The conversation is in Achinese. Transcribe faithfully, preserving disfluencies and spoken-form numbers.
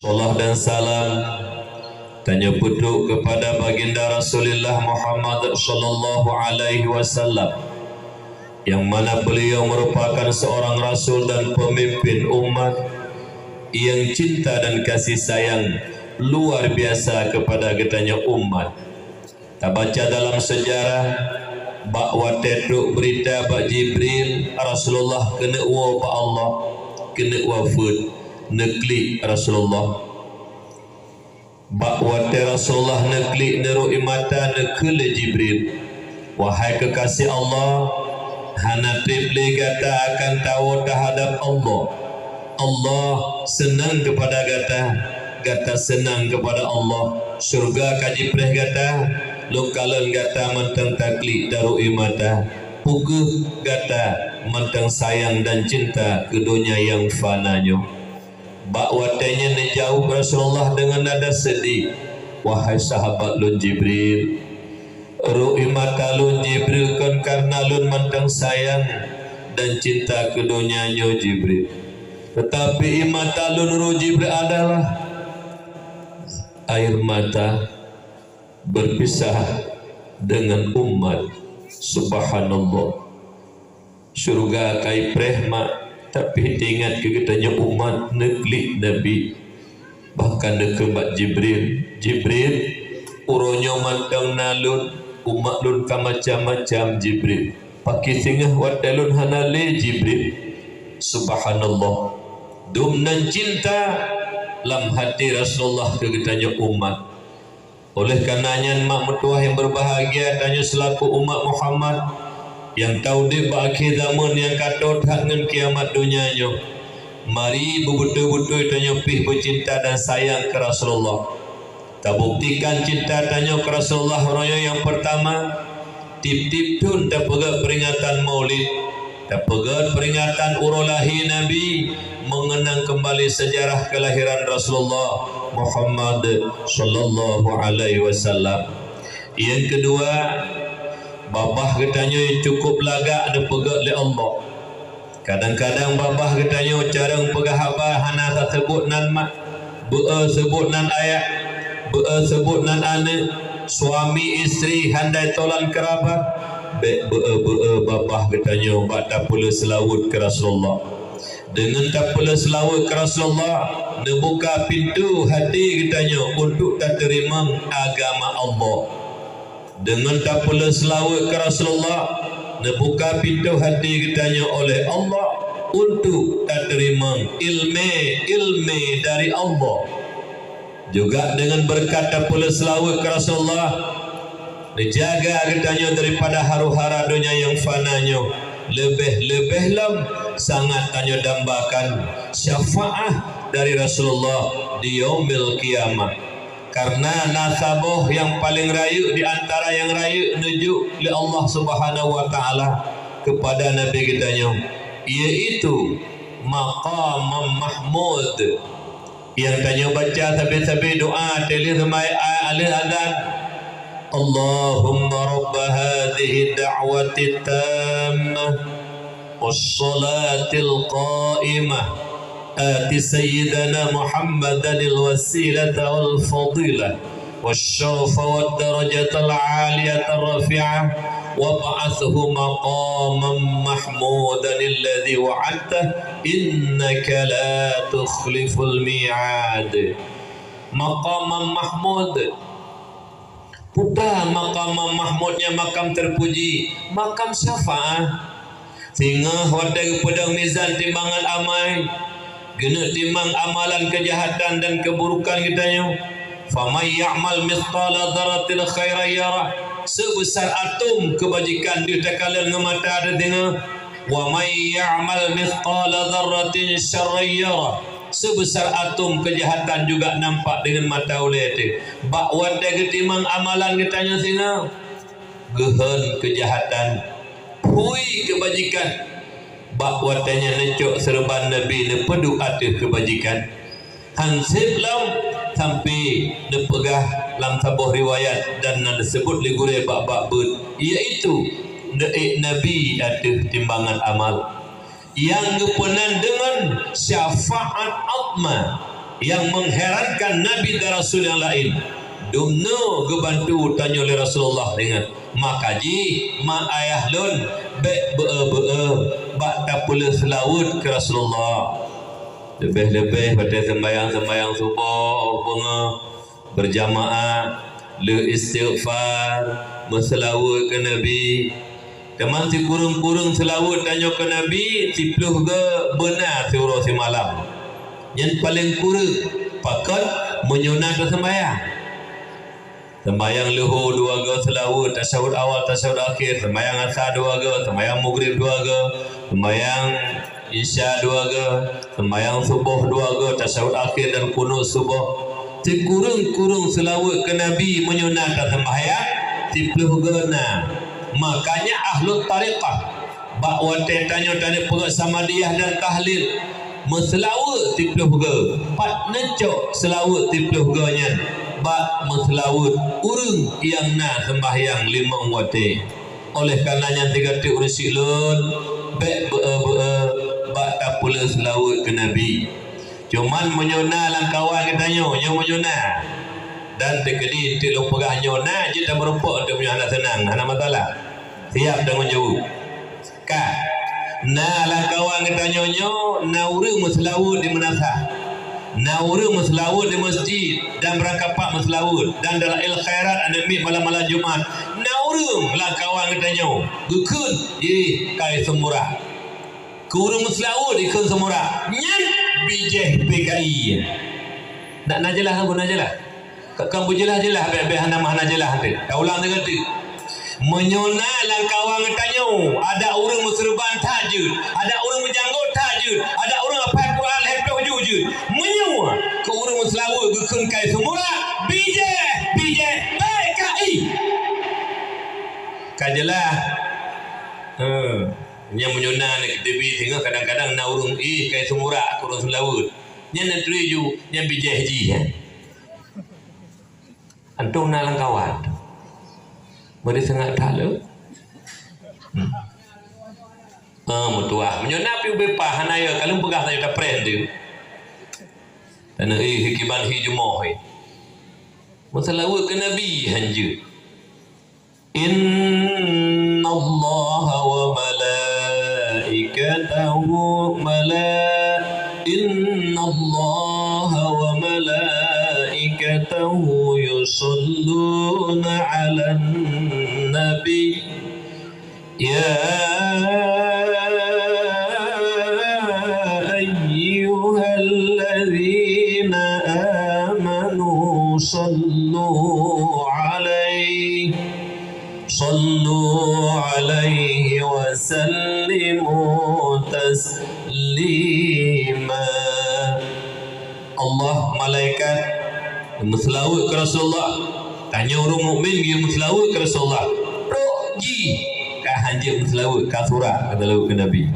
Salam dan salam tanyoe peutrok keupada Baginda Rasulullah Muhammad sallallahu alaihi wasallam, nyang mana beliau merupakan seorang rasul dan pemimpin umat nyang cinta dan kasih sayang luar biasa keupada geutanyoe umat. Tabaca dalam seujarah, bak watée trok beurita bak Jibril, Rasulullah keuneuk woe bak Allah, keuneuk wafeuet, neuklik Rasulullah. Bak watée Rasulullah neuklik, neurok ie mata, neukheun lé Jibril, "Wahai keukaséh Allah, hana treb lé gata akan tawoe teuhadab Allah. Allah seunang keupada gata, gata seunang keupada Allah. Syeuruga ka jipreh gata, lôn kalon gata mantong taklik tarok ie mata. Peu kheueh gata mantong sayang dan cinta keu donya nyang fana nyoe?" Bak watée nyan neujaweueb Rasulullah deungon nada seudeh, "Wahai sahabat lôn Jibril, rok ie mata lôn Jibril kon kareuna lôn mantong sayang dan cinta keu donya nyoe Jibril. Teutapi ie mata lôn rok Jibril adalah air mata berpisah dengan umat." Subhanallah. Syeuruga ka jipreh mak, tapi teuingat keu geutanyoe umat neuklik Nabi. Bahkan neukheun bak Jibril, "Jibril, uroe nyoe mantong na lôn, umat lôn ka macam-macam Jibril. Pakri singoh watée lôn hana lé Jibril." Subhanallah. Dum nan cinta lam hati Rasulullah keu geutanyoe umat. Oleh kareuna nyan, mak meutuwah nyang beubahgia, tanyoe seulaku umat Muhammad nyang taudeb bak akhé zaman nyang ka trok that ngon kiamat donya nyoe, mari beubeutôi-beutôi tanyoe pih beucinta dan sayang keu Rasulullah. Tabuktikan cinta tanyoe keu Rasulullah uroe nyoe nyang peurtama, tieb-tieb thon tapeugét peuringatan Maulid, tapeugét peuringatan uroe lahé Nabi, meungeunang keumbali seujarah keulahiran Rasulullah Muhammad sallallahu alaihi wasallam. Nyang keudua, babah geutanyoe nyang cukup lagak neupeugét lé Allah. Kadang-kadang babah geutanyoe carông peugah haba hana taseubut nan mak, beu-e seubut nan ayah, beu-e seubut nan aneuëk, suami istri handai tolan keurabat, bék beu-e-beu-e babah geutanyoe bak tapeuleueh seulaweuet keu Rasulullah. Deungon tapeuleueh seulaweuet keu Rasulullah, neubuka pintoe hati geutanyoe untuk tateurimong agama Allah. Deungon tapeuleueh seulaweuet keu Rasulullah, neubuka pintoe hati geutanyoe oleh Allah untuk tateurimong iéleumé-iéleumé dari Allah. Juga deungon beureukat tapeuleueh seulaweuet keu Rasulullah, neujaga geutanyoe daripada haru-hara donya nyang fana nyoe, leubeh-leubeh lom sangat tanyoe dambakan syafaat dari Rasulullah di Yaumil Qiyamah. Kareuna na saboh nyang paleng rayeuk di antara nyang rayeuk neujok lé Allah Subhanahu wa Ta'ala keupada Nabi geutanyoe, yaitu Maqamam Mahmud. Nyang tanyoe baca sabe-sabe doa teulheueh seumai a-, lheueh azan, "Allahumma rabba hadzihid da'watit tammah." والصلاة القائمة آت سيدنا محمدا الوسيلة والفضيلة والشرف والدرجة العالية الرفيعة وابعثه مقاما محمودا الذي وعدته إنك لا تخلف الميعاد. Maqamam Mahmud. Peue makam Mahmud nyang makam terpuji, makam syafaat. Singoh watée geupeudong mizan timbangan amai, geuneuk timang amalan keujahatan dan keuburukan geutanyoe. Faman ya'mal mithqala dzarratin khairan yarah, seubeusa atom keubajikan deuh takalon ngon mata teudeungoe. Wa man ya'mal mithqala dzarratin syarran yarah, seubeusa atom keujahatan juga nampak deungon mata ulée teuh. Bak watée geutimang amalan geutanyoe singoh, geuhon keujahatan, phui keubajikan. Bak watée nyan neucok seureuban Nabi neupeuduek ateueh keubajikan. Hanseb lom sampoe neupeugah lam saboh riwayat dan na neuseubut lé gurée bak-bak beuet, yaitu neuék Nabi ateueh timbangan amal nyang geupeunan deungon syafaat uzma. Nyang meuherankan Nabi dan Rasul nyang laén, dumnoe geubantu tanyoe lé Rasulullah, ingat. Maka jih, mak ayah lôn, bék beu-e-beu-e bak tapeuleueh seulaweuet keu Rasulullah. Leubeh-leubeh watée seumbahyang-seumbahyang suboh beungoh beujamaah, lheueh istighfar, meuseulaweuet keu Nabi. Teuma sikureueng-kureueng seulaweuet tanyoe keu Nabi, siplôh goe beuna siuroe simalam. Nyan paleng kureueng, pakon meunyoe na teuseumbahyang. Seumbahyang leuhô dua goe seulaweuet, tasyahud awal, tasyahud akhé, seumbahyang asa dua goe, seumbahyang mugrib dua goe, seumbahyang isya dua goe, seumbahyang suboh dua goe, tasyahud akhé dan kunut suboh. Sikureueng-kureueng seulaweuet keu Nabi meunyoe na taseumbahyang, siplôh goe na. Makanya ahlut tarekat, bak watée tanyoe taneuk peugah samadiyah dan tahlil, meuseulaweuet siplôh goe. Pat neucok seulaweuet siplôh goe nyan? Bak meuseulaweuet ureuëng nyang na seumbahyang limong watée. Oleh kareuna nyan, tiga teuk ureuëng syiek lôn, bék beu-e-beu-e bak tapeuleueh seulaweuet keu Nabi. Cuman meunyoe na lam kawan geutanyoe, nyoe meunyoe na, dan teukeudi teuk lôn peugah nyoe na, jeuet tameurumpok teuk meunyoe hana seunang, hana masalah. Siap tanggong jaweueb. Ka na lam kawan geutanyoe nyoe, na ureuëng meuseulaweuet di meunasah, na ureuëng meuseulaweuet di meuseujid dan beurangkapat meuseulaweuet, dan Dalail Khairat aneuk miet malam-malam Jumat, na ureuëng lam kawan geutanyoe geukheun, "Ih, kai seumurak." Keu ureuëng meuseulaweuet dikheun seumurak, nyan bijéh P K I. Nak na jeulaih, na jeulaih? Ka, ka beujeulaih-jeulaih, bék, bék hana, hana jeulaih teuh. Taulang teuh keu teuh. Meunyoe na lam kawan geutanyoe, ada ureuëng meuseureuban that jeuet, ada ureuëng meujanggot that jeuet, ada ureuëng hafai Quran lhée ploh juz jeuet. Meunyoe keu ureuëng meuseulaweuet geukheun kai seumurak, bijéh, bijéh, P K I. Ka jeulaih. He, nyan meunyoe na aneuk T V singoh kadang-kadang na ureuëng, ih, kai seumurak keu ureuëng seulaweuet. Nyan na turi ju, nyan bijéh jih, nyan. Antom na lam kawan. Bari seungat that lé. Hmm. Ah, meutuah. Meunyoe na pih ubé pah hana yo, ka lheueh peugah tanyoe tapreh teuh. Tanyoe, eh, kiban hi jumoh, eh. Meuseulaweuet keu Nabi hanjeuet. إن الله وملائكته ملا-، إن الله وملائكته يصلون على النبي، يا أيها الذين آمنوا صلوا عليه صلوا عليه وسلموا تسليما. Allah, malaikat meuseulaweuet keu Rasulullah. Tanyoe ureuëng mukmin geumeuseulaweuet keu Rasulullah. Trok jih ka hanjeuet meuseulaweuet, ka surak meuseulaweuet keu Nabi.